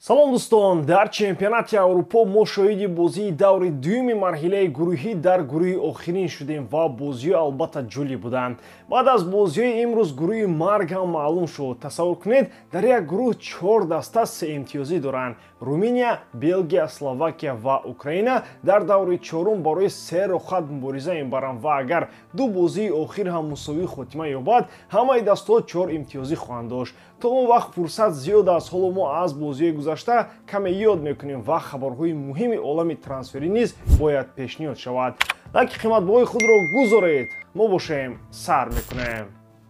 Салом, дӯстон! Дар чемпионати Аврупо мо шоҳиди бозии даври дуюми марҳилаи гурӯҳӣ дар гурӯҳи охирин шудем ва бозиҳо албатта ҷолиб буданд. Баъд аз бозиҳои имрӯз гурӯҳи марг ҳам маълум шуд. Тасаввур кунед, дар як гурӯҳ чор даста сеимтиёзӣ доранд: Руминия, Белгия, Словакия ва Украина дар даври чорум барои се рохат мубориза мебаранд ва агар ду бозии охир ҳам мусовӣ хотима ёбад, ҳамаи дастаҳо чор имтиёзӣ хоҳанд дошт. То он вақт фурсат зиёд аст. Ҳоло мо аз бозиҳои гузашта каме ёд мекунем ва хабарҳои муҳими олами трансферӣ низ бояд пешниҳод шавад. Лайки қиматбоҳои худро гузоред, мо бошем, сар мекунем.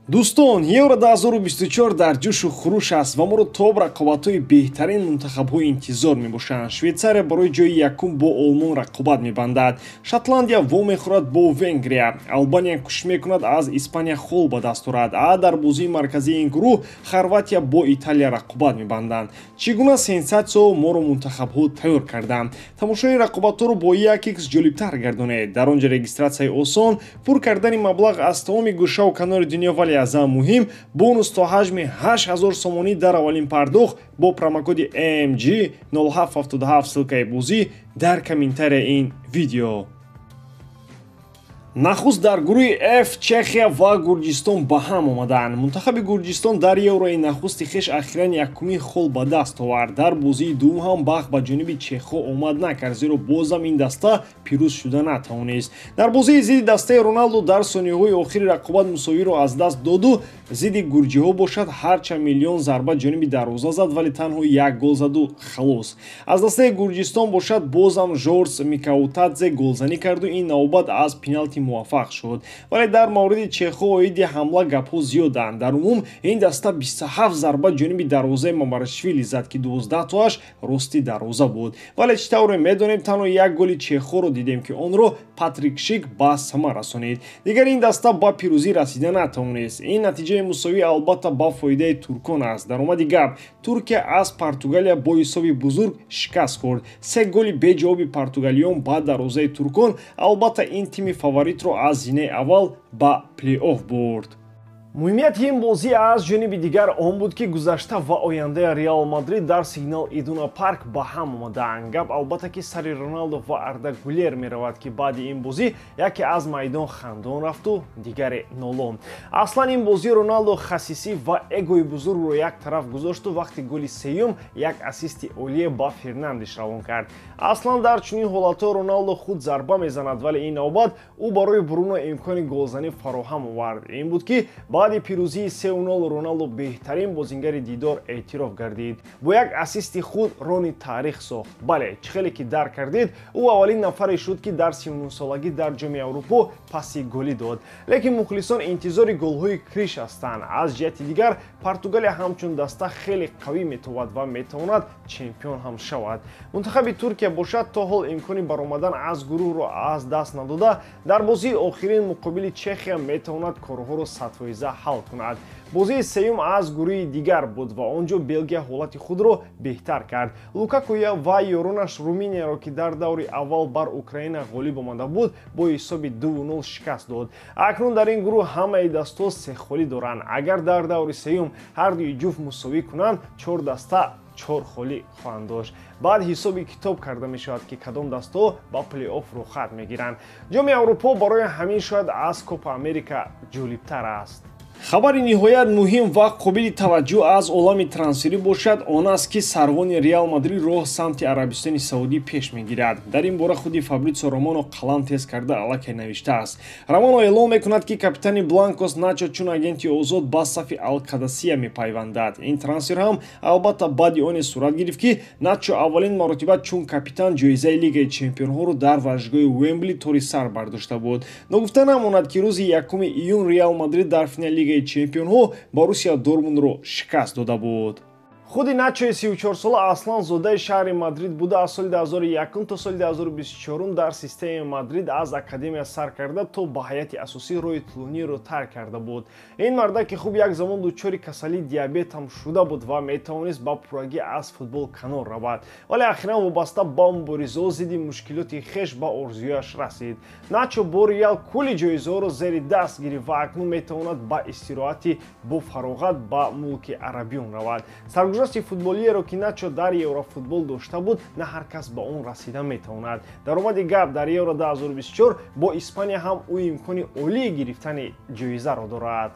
Дӯстон, Евро 2024 дар ҷӯшу хуруш аст ва моро то рақобатҳои беҳтарин мунтахабҳо интизор мебошанд. Швейтсария барои ҷои якум бо Олмон рақобат мебандад, Шотландия вомехӯрад бо Венгрия, Албания кӯшиш мекунад аз Испания хол ба даст орад, а дар бозии марказии ин гурӯҳ Хорватия бо Италия рақобат мебанданд. Чӣ гуна сенсатсияҳо моро мунтахабҳо тайёр карданд? Тамошои рақобатҳоро бо 1x ҷолибтар гардонед. Дар он ҷо регистратсияи осон, пур кардани маблағ аз тамоми гӯшаву канори дунё, вале аз ҳама муҳим, бонус то ҳаҷми 8000 сомонӣ дар аввалин пардохт бо промокоди MG 0777. Ссылкаи бозӣ дар комментарияи ин видео. Нахуст дар гурӯҳи F Чехия ва Гурҷистон ба ҳам омаданд. Мунтахаби Гурҷистон дар Еврои нахусти хеш ахиран якумин хол ба даст овард. Дар бозии дуюм ҳам бахт ба ҷониби чехҳо омад накард, зеро бозам ин даста пирӯз шуда натавонист. Дар бозии зидди дастаи Роналду дар сониҳои охири рақобат мусовиро аз даст доду зидди гурҷиҳо бошад, ҳарчанд миллион зарба ҷониби дарвоза зад, вале танҳо як гол заду халос. Аз дастаи Гурҷистон бошад, бозам Жорс Микаутадзе голзанӣ карду ин навбат аз пеналти муваффақ шуд. Вале дар мавриди чехҳо оиди ҳамла гапҳо зиёданд. Дар умум ин даста 27 зарба ҷониби дарвозаи Мамарашвили зад, ки 12 тоаш рости дарвоза буд. Вале чӣ тавре медонем, танҳо як голи чехҳоро дидем, ки онро Патрик Шик ба самар расонид. Дигар ин даста ба пирӯзӣ расида натавонист. Ин натиҷаи мусовӣ албатта ба фоидаи туркон аст. Даромади гап, Туркия аз Португалия бо ҳисоби бузург шикаст хӯрд. Се голи беҷавоби португалиён ба дарвозаи туркон албатта ин тими фаворитро аз зинаи аввал ба плей-офф бурд. Муҳимияти ин бозӣ аз ҷониби дигар он буд, ки гузашта ва ояндаи Реал Мадрид дар Сигнал Идуна Парк ба ҳам омадаанд. Гап албатта ки сари Роналдо ва Арда Гулер меравад, ки баъди ин бозӣ яке аз майдон хандон рафту дигаре нолон. Аслан ин бозӣ Роналдо хасисӣ ва эгои бузургро як тараф гузошту вақти голи сеюм як ассисти олие ба Фернандеш равон кард. Аслан дар чунин ҳолатҳо Роналдо худ зарба мезанад, вале ин навбат ӯ барои Бруно имкони голзанӣ фароҳам овард. Ин буд, ки баъди пирӯзии 3-0 Роналдо беҳтарин бозингари дидор эътироф гардид. Бо як ассисти худ рони таърих сохт. Бале, чӣ хеле ки дарк кардед, ӯ аввалин нафаре шуд, ки дар 39-солагӣ дар Ҷоми Аврупо паси голӣ дод. Лекин мухлисон интизори голҳои Криш ҳастанд. Аз ҷиҳати дигар, Португалия ҳамчун даста хеле қавӣ метовад ва метавонад чемпион ҳам шавад. Мунтахаби Туркия бошад, то ҳол имкони баромадан аз гурӯҳро аз даст надода, дар бозии охирин муқобили Чехия метавонад корҳоро садфоиза ҳал кунад. Бозии сеюм аз гурӯҳи дигар буд ва он ҷо Белгия ҳолати худро беҳтар кард. Лукакуя ва ёронаш Руминияро, ки дар даври аввал бар Украина ғолиб омада буд, бо ҳисоби 2-0 шикаст дод. Акнун дар ин гурӯҳ ҳамаи дастҳо сехолӣ доранд. Агар дар даври сеюм ҳардуи ҷуфт мусовӣ кунанд, чор даста чор холӣ хоҳанд дошт. Баъд ҳисоби китоб карда мешавад, ки кадом дастҳо ба плей-офф рухат мегиранд. Ҷоми Аврупо барои ҳамин шояд аз Копа Америка ҷолибтар аст. Хабари ниҳоят муҳим ва қобили таваҷҷӯҳ аз олами трансферӣ бошад, он аст, ки сарвони Реал Мадрид роҳ самти Арабистони Саудӣ пеш мегирад. Дар ин бора худи Фабритсио Романо қалам тез карда аллакай навиштааст. Романо эълон мекунад, ки капитани бланкос Начо чун агенти озод ба сафи Алкадасия мепайвандад. Ин трансфер ҳам албатта баъди оне сурат гирифт, ки Начо аввалин маротиба чун капитан ҷоизаи Лигаи чемпионҳоро дар варзишгоҳи Уембли тори сар бардошта буд. Ногуфта намонад, ки рӯзи 1 июн Реал Мадрид дар финали Лигаи чемпионҳо Боруссия Дортмундро шикаст дода буд. Худи Начои 34сола аслан зодаи шаҳри Мадрид буда, аз соли 2001 то соли 2024 дар системаи Мадрид аз академия сар карда то ба ҳайати асосӣ роҳи тӯлониро тарк карда буд. Ин марда ки хуб як замон дучори касалии диабет ҳам шуда буд ва метавонист ба пуррагӣ аз футбол канор равад, вале ахиран вобаста ба муборизаҳо зидди мушкилоти хеш ба орзуяш расид. Начо бо Реал кулли ҷоизаҳоро зери даст гирифт ва акнун метавонад ба истироҳати бо фароғат ба мулки арабиён равад. Бозраси футболиеро, ки Начо дар Еврофутбол дошта буд, на ҳар кас ба он расида метавонад. Даромади гап, дар Евро 2024 бо Испания ҳам ӯ имкони олии гирифтани ҷоизаро дорад.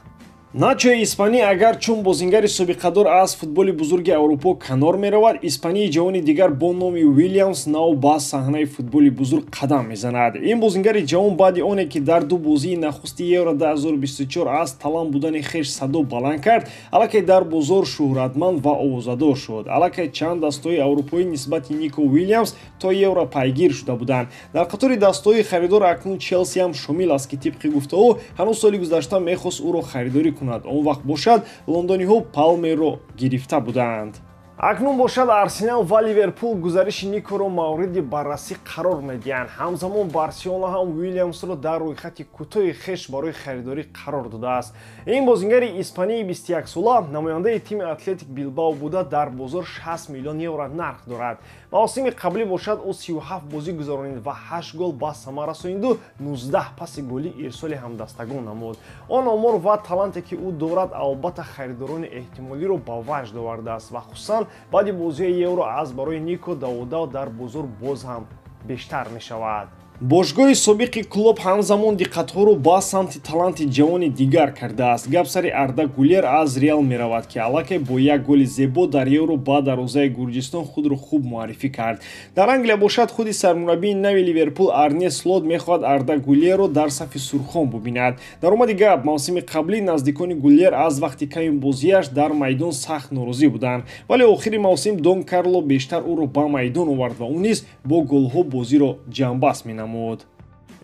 Начои испанӣ агар чун бозингари собиқадор аз футболи бузурги Аврупо канор меравад, испании ҷавони дигар бо номи Уилямс нав ба саҳнаи футболи бузург қадам мезанад. Ин бозингари ҷавон баъди оне ки дар ду бозии нахусти Евро 2024 аз талант будани хеш садо баланд кард, аллакай дар бозор шӯҳратманд ва овозадор шуд. Аллакай чанд дастҳои аврупоӣ нисбати Нико Уилямс то Евро пайгир шуда буданд. Дар қатори дастҳои харидор акнун Челси ҳам шомил аст, ки тибқи гуфтаҳо ҳанӯз соли гузашта мехост ӯро харидорӣ кунад. Он вақт бошад, лондониҳо Палмерро гирифта буданд. Акнун бошад, Арсенал ва Ливерпул гузариши Никоро мавриди баррасӣ қарор медиҳанд. Ҳамзамон Барселона ҳам Уилямсро дар рӯйхати кӯтоҳи хеш барои харидорӣ қарор додааст. Ин бозингари испании 21сола намояндаи тими Атлетик Билбао буда, дар бозор 60 миллион евро нарх дорад. Мавсими қаблӣ бошад, ӯ 37 бозӣ гузаронид ва 8 гол ба самар расониду 19 паси голӣ ирсоли ҳамдастагон намуд. Он омор ва таланте, ки ӯ дорад, албатта харидорони эҳтимолиро ба ваҷд овардааст ва хусусан баъди бозиҳои Евро аз барои Нико даводав дар бозор боз ҳам бештар мешавад. Бошгоҳи собиқи клуб ҳамзамон диққатҳоро ба самти таланти ҷавони дигар кардааст. Гап сари Арда Гулер аз Реал меравад, ки аллакай бо як голи зебо дар Евро ба дарвозаи Гурҷистон худро хуб муаррифӣ кард. Дар Англия бошад, худи сармураббии нави Ливерпул Арне Слот мехоҳад Арда Гулерро дар сафи сурхон бубинад. Даромади гап, мавсими қаблӣ наздикони Гулер аз вақти ками бозиаш дар майдон сахт норозӣ буданд, вале охири мавсим Дон Карло бештар ӯро ба майдон овард ва ӯ низ бо голҳо бозиро ҷамъбаст менамуд.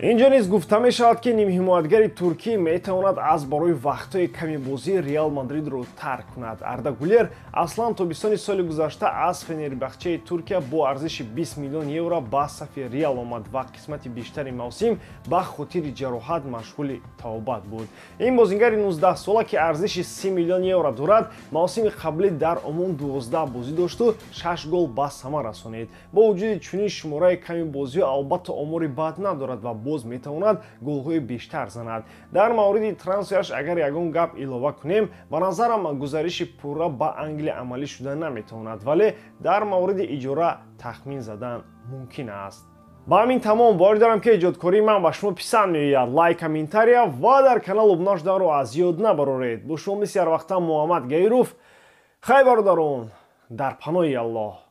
Инҷо низ гуфта мешавад, ки нимҳимоятгари туркӣ метавонад аз барои вақтҳои ками бозӣ Реал Мадридро тарк кунад. Арда Гулер аслан тобистони соли гузашта аз Фенербахчаи Туркия бо арзиши 20 миллион евро ба сафи Реал омад ва қисмати бештари мавсим ба хотири ҷароҳат машғули табобат буд. Ин бозингари 19сола, ки арзиши 30 миллион евро дорад, мавсими қаблӣ дар умум 12 бозӣ дошту 6 гол ба самар расонид. Бо вуҷуди чунин шумораи ками бозиҳо, албатта омори бад надорад ва боз метавонад голҳои бештар занад. Дар мавриди трансфераш агар ягон гап илова кунем, ба назарам, гузариши пурра ба Англия амалӣ шуда наметавонад, вале дар мавриди иҷора тахмин задан мумкин аст. Ба ҳамин тамом. Боварӣ дорам, ки эҷодкории ман ба шумо писанд меояд. Лайк, комментария ва дар канал обуна шуданро аз ёд набароред. Бо шумо мисли ҳарвақта Муҳаммад Гаиров. Хайр, бародарон, дар паноҳи Аллоҳ.